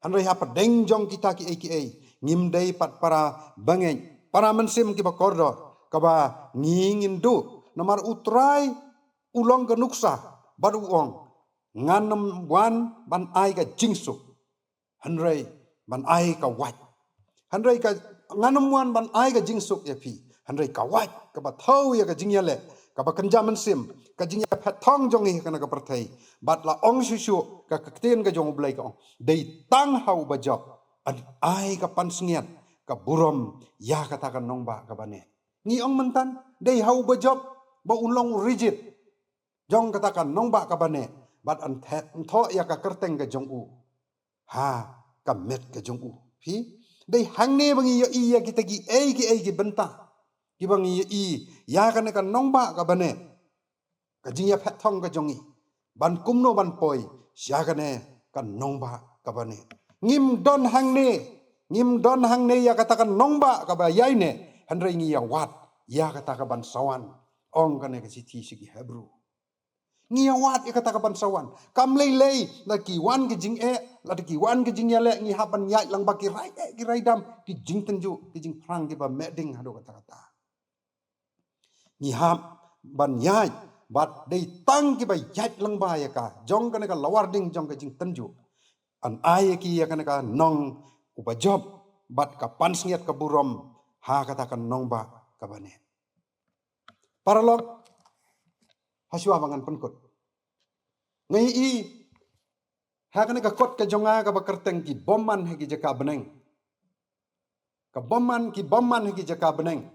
Hynrei hapdeng jong kita kiei kiei, ngim dei pat para bangeit, para mynsiem kiba kordor, kaba ngi ngin duh. Namar U Trai u long ka nuksa, bad u ong, ngan ym wan ban ai ka jingsuk, hynrei ban ai ka wait. Hynrei ka, ngan ym wan ban ai ka jingsuk ïa phi, hynrei ka wait, kaba thew ïa ka jingïaleh, kaba kynja mynsiem, ka jingïaphet thong jong ngi ha kane ka pyrthei. Bad la ong shuh shuh ka, ka ktien ka jong U Blei ka ong, dei tang ha uba jop yn ai ka pansngiat ka burom ïa kata ka nongbah kaba neh. Ngi ong mynta, dei ha uba jop ba un long u rijit jong kata ka nongbah kaba neh, bad yn thoh, yn thoh ïa ka kyrteng ka jong u ha ka met ka jong u. Phi, dei hangne ba ngi ïohi ïa kita kiei kiei ki bynta kiba ngi ïohi ïa kane ka nongbah kaba neh, ka jingïaphet thong ka jong ngi, ban kumno ban poi sha kane ka nongbah kaba neh. Ngim don hangne, ngim don hangne ïa kata ka nongbah kaba ïai neh, hynrei ngi ïa wad ïa kata ka ban sa wan, ong kane ka shithi sha ki Hebru. Ngi ïa wad ïa kata ka ban sa wan. Kam lei lei, lada ki wan ki jingeh, lada ki wan ki jingïaleh, ngi hap ban ïaid lang ba ki rai eh, ki rai dam, ki jingtynjuh, ki jingpyrshang kiba meh ding haduh katta katta. Ngi hap ban ïaid, bad dei tang kiba ïaid lang ba ïa ka jong kane ka lawar ding jong ka jingtynjuh, yn ai ïa ki ïa kane ka nong uba jop, bad ka pansngiat ka burom ha kata ka nongbah kaba neh. Paralok, ha shuwa ba ngan pynkut, nga ïohi ha kane ka kot ka jong nga kaba kyrteng ki bymman ha ki jaka bneng. Ka bymman, ki bymman ha ki jaka bneng.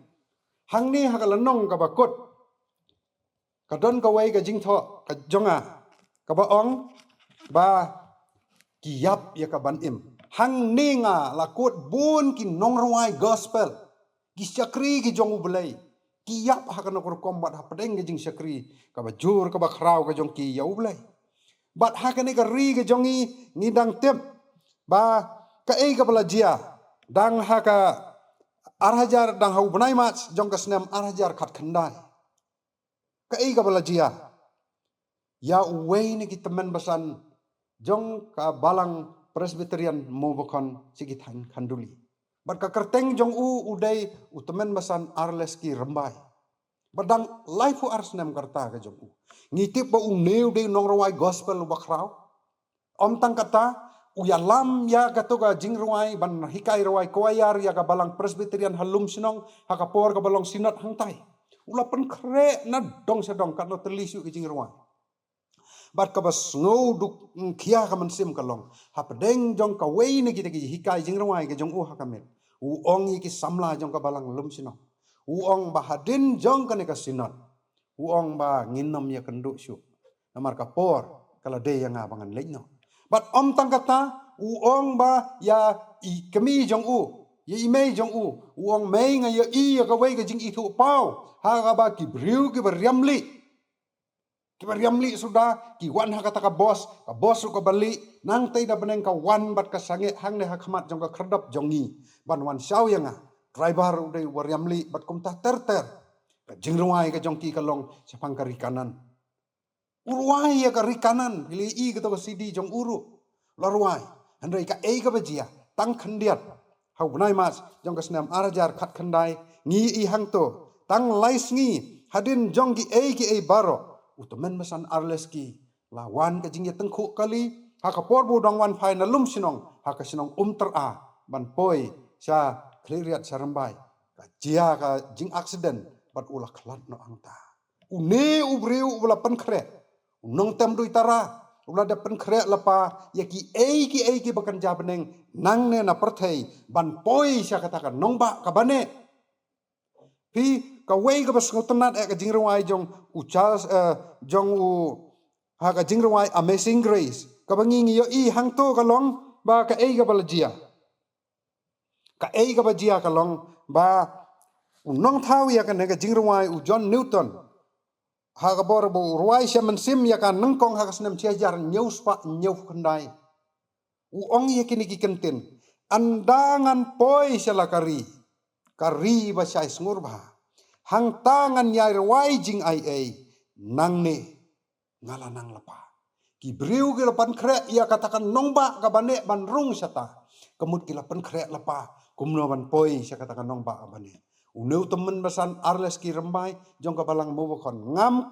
Hangne ha ka lynnong kaba kut, ka don kawei ka jingthoh ka jong nga kaba ong ba ki ïap ïa ka ban im. Hangne nga la kut bun ki nongrwai gospel, ki shakri ki jong U Blei, ki ïap ha kano ka rukom bad hapdeng ka jingshakri kaba jur kaba khraw ka jong ki ïa U Blei. Bad ha kane ka ri ka jong ngi, ngi dang tip ba kaei kaba la jia, dang ha ka ar hajar, dang ha u bnai March jong ka snem ar hajar khatkhyndai. Kaei kaba la jia ïa uwei na ki tymmen basan jong ka Balang Presbyterian Mowbakon sha ki thaiñ Khanduli. Bad ka kyrteng jong u u dei u tymmen basan Arleski Rymbai. Ba dang laiphew ar snem ka rta ka jong u. Ngi tip ba une u dei u nongrwai gospel uba khraw. Ym tang kata, u ïalam ïa kato ka jingrwai ban hikai rwai choir ïa ka balang Presbyterian ha Lumshnong, ha ka por kaba long synod hangtai. U la pynkhreh na dong sha dong katno tylli shuh ki jingrwai. Bad kaba sngew duk, mm, khia ka mynsiem ka long, hapdeng jong kawei na kita ki hikai jingrwai ka jong u ha ka miet, u ong ïa ki samla jong ka balang Lumshnong, u ong ba hadien jong kane ka synod, u ong ba ngin ym ïakynduh shuh. Namar ka por ka la dei ïa nga ba ngan leit noh. Bad ym tang kata, u ong ba ïa i kmie jong u, ïa i mei jong u, u ong, mei, nga ïohi ïa kawei ka jingithuhpaw ha kaba ki briew kiba riam lieh, kiba riam lieh suda ki wan ha kata ka bos, ka bos ruh kaba lieh, nangta da bneng ka wan bad ka sangeh hangne ha khmat jong ka khyrdop jong ngi ban wan shaw ïa nga. Driver u dei uba riam lieh bad kumta ter ter. Ka jingrwai ka jong ki ka long shaphang ka ri Kanaan. U rwai ïa ka ri Kanaan, phi la ïohi kato ka C D jong u ruh. La rwai. Hynrei kaei kaba jia, tang khyndiat, ha u bnai March jong ka snem ar hajar khatkhyndai, ngi ïohi hangto, tang lai sngi hadien jong kiei kiei baroh, u tymmen basan Arleski, la wan ka jingïatyngkhuh kali ha ka por ba u dang wan phai na Lumshnong ha ka shnong Umtyra ban poi sha Khliehriat sha Rymbai. Ka jia ka jingaccident bad u la khlad noh hangta. Une u briew u la pynkhreh, u nongtem duitara, u la dep pynkhreh lypa ïa kiei kiei kiba kynja bneng nangne na pyrthei ban poi sha kata ka nongbah kaba neh. Phi, kawei kaba sngewtynnat eh ka jingrwai jong u Charles, eh, jong u, ha ka jingrwai Amazing Grace, kaba ngi ngi ïohi hangto ka long ba kaei kaba la jia. Kaei kaba jia ka long ba u nongthaw ïa kane ka jingrwai u John Newton, ha ka bor ba u rwai sha mynsiem ïa ka nyngkong ha ka snem shi hajar hynñiew spah hynñiew khyndai, u ong ïa kine ki kyntien: Ynda ngan poi sha la ka ri, ka ri ba shai sngewbha, hangta ngan ïai rwai jingaiei, nangne nga la nang lypa. Ki briew ki la pynkhreh ïa kata ka nongbah kaba neh ban rung shata, ka mut ki la pynkhreh lypa kumno ban poi sha kata ka nongbah kaba neh. Une u tymmen basan Arleski Rymbai jong ka balang Mobakhon, ngam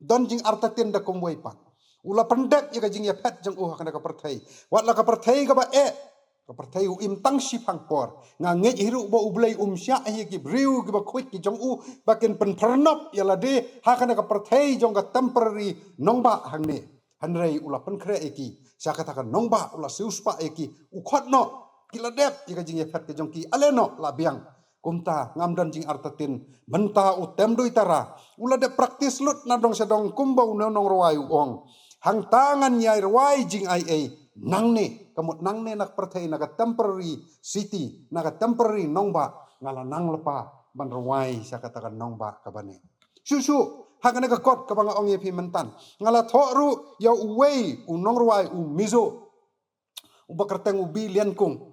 don jingartatien da kumwei pat. U la pyndep ïa ka jingïaphet jong u ha kane ka pyrthei. Wat la ka pyrthei kaba eh, ka pyrthei u im tang shiphang por. Nga ngeit hi ruh ba U Blei um shah ïa ki briew kiba khuid ki jong u ba kin pynphyrnop ïa lade ha kane ka pyrthei jong ka temporary nongbah hangne. Hynrei u la pynkhreh ïa ki sha kata ka nongbah, u la siewspah ïa ki, u khot noh, ki la dep ïa ka jingïaphet ka jong ki, ale noh la biang. Kumta ngam don jingartatien. Mynta u tem duitara u la dep practice lut na dong sha dong kumba une u nongrwai u ong: Hangta ngan ïai rwai jingaiei, nangne, ka mut nangne na ka pyrthei, na ka temporary city, na ka temporary nongbah, nga la nang lypa ban rwai sha kata ka nongbah kaba neh. Shuh shuh ha kane ka kot kaba nga ong ïa phi mynta, nga la thoh ruh ïa uwei u nongrwai u Mizo uba kyrteng u Bi Lian Kung.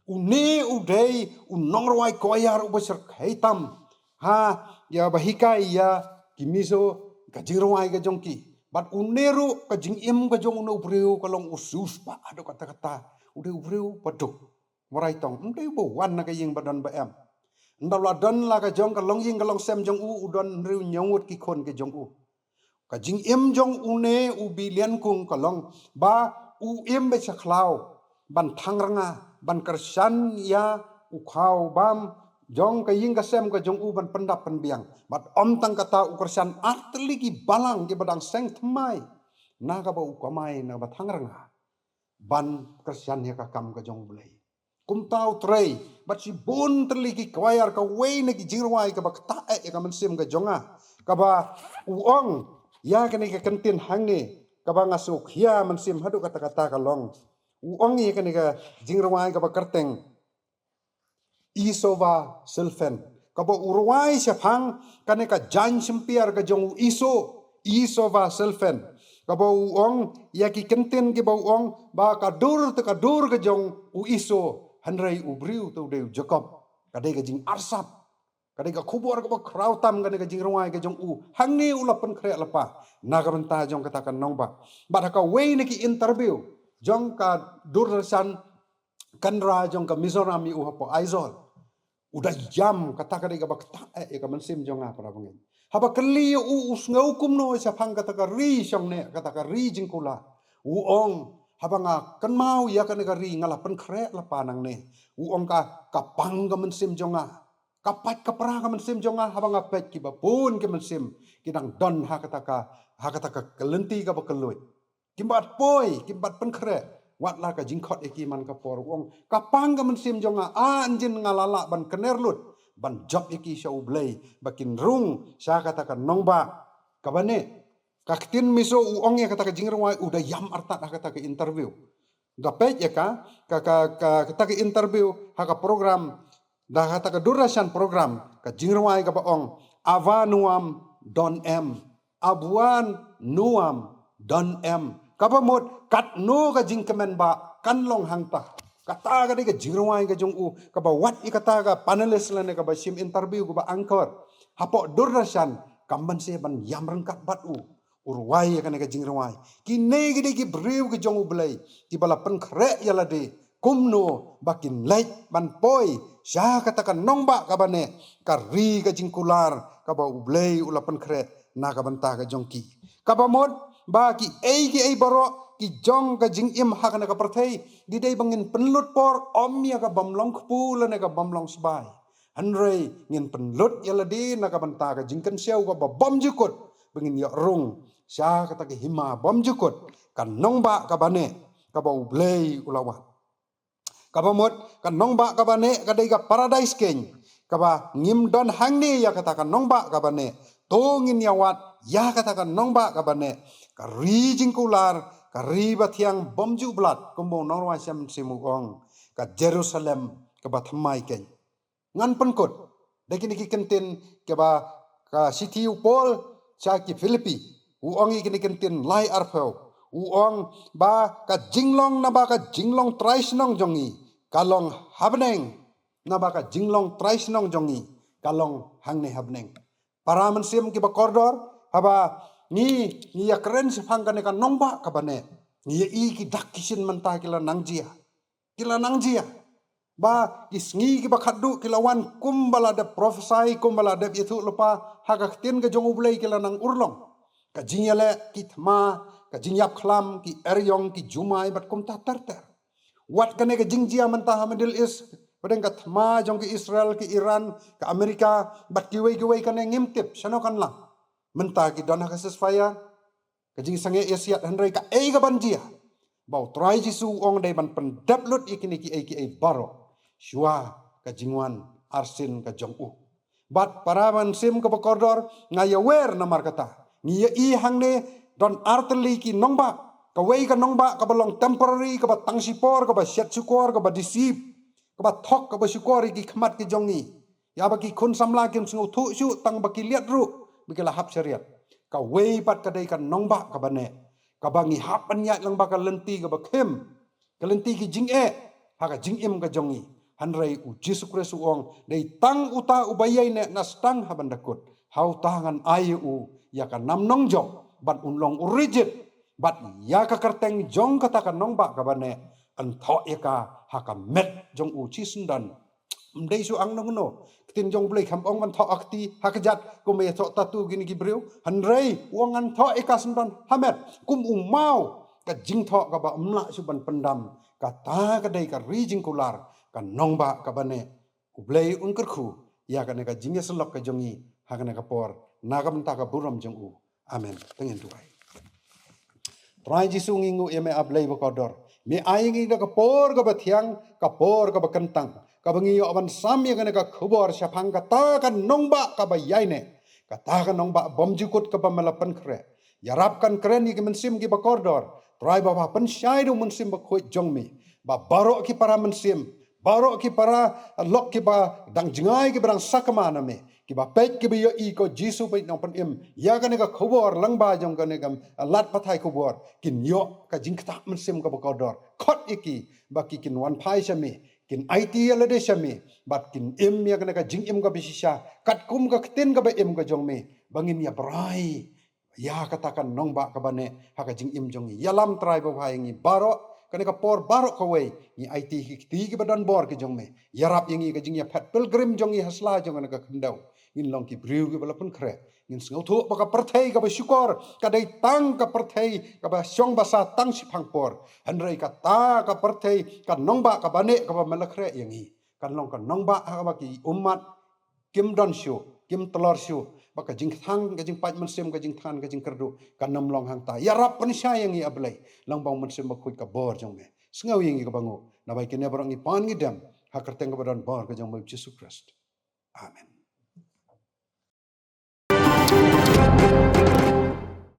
Une u dei u nongrwai choir uba shyrkhei tam ha ïa ba hikai ïa ki Mizo ka jingrwai ka jong ki. Bad une ruh ka jingim ka jong une u briew ka long u siewspah haduh katta katta. U dei u briew ba duk, ba rai tong, ym dei uba wan na ka ïing ba don ba em. Ynda la don la ka jong ka longïing ka longsem jong u, u don hynriew hynñiew ngut ki khun ki jong u. Ka jingim jong une u Bi Lian Kung ka long ba u im beit sha khlaw ban thang rnga, ban kyrshan ïa u khaw bam jong ka ïing ka sem ka jong u, ban pyndap pynbiang. Bad ym tang kata, u kyrshan ar tylli ki balang kiba dang seng thymmai na kaba u kamai na kaba thang rnga ban kyrshan ïa ka kam ka jong U Blei. Kumta u trei bad shibun tylli ki choir, kawei na ki jingrwai kaba ktah eh ïa ka mynsiem ka jong nga, kaba u ong ïa kane ka kyntien hangne kaba nga sngewkhia mynsiem haduh katta katta ka long, u ong ïa kane ka jingrwai kaba kyrteng Isova Sylvan, kaba u rwai shaphang kane ka jaiñ shympiar ka jong u Iso, Isova Sylvan, kaba u ong ïa ki kyntien kiba u ong ba ka dur te ka dur ka jong u Iso, hynrei u briew te u dei u Jakob. Ka dei ka jingarsap, ka dei ka khubor kaba khraw tam kane ka jingrwai ka jong u. Hangne u la pynkhreh lypa na ka bynta jong kata ka nongbah. Bad ha kawei na ki interview jong ka Doordarshan Kendra jong ka Mizoram ïa u hapoh Aizawl, U da ïam, kata ka dei kaba ktah eh ïa ka mynsiem jong nga, para bangeit. Haba kylli ïa u, u sngew kumno shaphang kata ka ri shong ne, kata ka ri jingkular. U ong, haba nga kynmaw ïa kane ka ri nga la pynkhreh lypa nangne. U ong ka, ka pang ka mynsiem jong nga. Ka pait ka pra ka mynsiem jong nga haba nga peit kiba bun ki mynsiem ki dang don ha kata ka, ha kata ka lynti kaba kylluid. Kim pat poi, kim pat pynkhreh, wat la ka jingkhot ïa ki man ka por. U ong, ka pang ka mynsiem jong nga, ah, ynjin nga la lah ban kner lut ban jop ïa ki sha U Blei, ba kin rung sha kata ka nongbah kaba neh. Ka ktien Mizo u ong ïa kata ka jingrwai, u da ïam artat ha kata ka interview. Nga peit ïa ka, ka, ka, ka, kata ka interview ha ka program, da kata ka Doordarshan program, ka jingrwai kaba ong, Ava Nuam Don Em. Abuan Nuam Don Em. Kaba mut, katno ka jingkmen ba kan long hangta. Kata ka dei ka jingrwai ka jong u, kaba wat ïa kata ka panelist lane kaba shim interview, kaba anchor hapoh Doordarshan, kam ban seh ban ïam ryngkat bad u. U rwai ïa kane ka jingrwai. Kine ki dei ki briew ki jong U Blei, kiba la pynkhreh ïa lade kumno ba kin leit ban poi sha kata ka nongbah kaba neh, ka ri ka jingkular kaba U Blei u la pynkhreh na ka bynta ka jong ki. Kaba mut ba kiei kiei baroh ki jong ka jingim ha kane ka pyrthei, ki dei ba ngin pynlut por, ym ïa ka bym long kpu lane ka bym long sbai. Hynrei ngin pynlut ïa lade na ka bynta ka jingkynshew kaba bymjukut, ba ngin ïoh rung sha kata ka hima bymjukut, ka nongbah kaba neh, kaba U Blei u la wad. Kaba mut, ka nongbah kaba neh ka dei ka paradise keiñ. Kaba ngim don hangne ïa kata ka nongbah kaba neh, to ngin ïa wad ïa kata ka nongbah kaba neh, ka ri jingkular, ka ri bathiang bymjuh blad, kumba u nongrwai Shem Sim u ong, ka Jerusalem kaba thymmai keiñ. Ngan pynkut da kine ki kyntien kiba ka shithi u Paul sha ki Philippi. U ong ïa kine ki kyntien lai arphew. U ong ba ka jinglong, naba ka jinglong trai shnong jong ngi ka long ha bneng. Naba ka jinglong trai shnong jong ngi ka long hangne ha bneng. Para mynsiem kiba kordor, haba ngi, ngi ïa kren shaphang kane ka nongbah kaba neh, ngi ïa i ki dak ki shin mynta ki la nang jia. Ki la nang jia. Ba ki sngi kiba khatduh ki la wan kumba la dep prophesy, kumba la dep ïathuh lypa ha ka ktien ka jong U Blei, ki la nang urlong. Ka jingïaleh, ki thma, ka jingïap khlam, ki eriong, ki jumai bad kumta ter ter. Wat kane ka jingjia mynta ha Middle East, pdeng ka thma jong ki Israel, ki Iran, ka Amerika bad kiwei kiwei, kane ngim tip shano kan lang. Mynta ki don ha ka ceasefire, ka jingsangeh ïasiat, hynrei kaei kaban jia? Ba U Trai Jisu u ong dei ban pyndep lut ïa kine kiei kiei baroh shuwa ka jingwan arsien ka jong u. Bad para mynsiem kaba kordor, nga ïawer namar kata. Ngi ïa i hangne don artylli ki nongbah. Kawei ka nongbah kaba long temporary, kaba tang shipor, kaba shet shukor, kaba deceive, kaba thok, kaba shukor ïa ki khmat ki jong ngi. Ïa ba ki khun samla kim sngewthuh shuh, tang ba ki liat ruh ba ki la hap shariat. Kawei pat ka dei ka nongbah kaba neh, kaba ngi hap ban ïaid lang bad ka lynti kaba khim, ka lynti ki jingeh ha ka jingim ka jong ngi. Hynrei U Jisu Khrist u ong, dei tang uta uba ïaineh na sdang ha ban da kut, ha uta ngan ai ïa u ïa ka nam nongjop, bad un long u rijit, bad ïa ka kyrteng jong kata ka nongbah kaba neh yn thoh ïa ka ha ka met jong u shisyndon. Ym dei shu ang nongno. Ktien jong U Blei kam ong ban thoh ha kti, ha kjat, kumba ïa thoh tattoo kine ki briew. Hynrei u ong ngan thoh ïa ka syndon ha met, kum u maw, ka jingthoh kaba ym lah shu ban pyndam. Kata ka dei ka ri jingkular, ka nongbah kaba neh. U Blei un kyrkhu ïa kane ka jingïasyllok ka jong ngi ha kane ka por, na ka bynta ka burom jong u. Amen. Te ngin duwai. Trai Jisu, ngi nguh ïa me, A Blei ba kordor. Me ai ngi da ka por kaba thiang, ka por kaba kyntang, kaba ngi ïoh ban sam ïa kane ka khubor shaphang kata ka nongbah kaba ïaineh, kata ka nongbah bymjukut kaba me la pynkhreh. Ïarap kan kren ïa ki mynsiem kiba kordor. Trai Baba, pynshai da u Mynsiem Bakhuid jong me ba baroh ki para mynsiem, baroh ki para lok kiba dang jngai, kiba dang sakma na me, kiba peit, kiba ïohi, ko Jisu ba nongpynim ïa kane ka khubor lyngba jong kane ka lad pathai khubor, kin ïoh ka jingktah mynsiem kaba kordor. Khot ïa ki ba ki kin wan phai sha me, kin aiti ïa lade sha me, bad kin im ïa kane ka jingim kaba shisha katkum ka ktien kaba im ka jong me, ba ngin ïa brai ïa kata ka nongbah kaba neh ha ka jingim jong ngi. Ïalam Trai Baba ïa ngi baroh, Kane ka por baroh kawei ngi aiti ki kti kiba don bor ki jong me. Ïarap ïa ngi ka jingïaphet pilgrim jong ngi ha sla jong kane ka khyndew. Ngin long ki briew kiba la pynkhreh. Ngin sngewthuh ba ka pyrthei kaba shukor ka dei tang ka pyrthei kaba shong basa tang shiphang por. Hynrei kata ka pyrthei, ka nongbah kaba neh kaba me la khreh ïa ngi, kan long ka nongbah ha kaba ki ummat kim don shuh, kim tlor shuh, ba ka jingthan, ka jingpait mynsiem, ka jingthan, ka jingkyrduh kan ym long hangta. Ïarap pynshai ïa ngi, A Blei, lyngba U Mynsiem Bakhuid, ka bor jong me. Sngew ïa ngi kaba nguh, naba ïa kine baroh ngi pan ngi dem ha ka kyrteng kaba don bor ka jong me, U Jisu Khrist. Amen.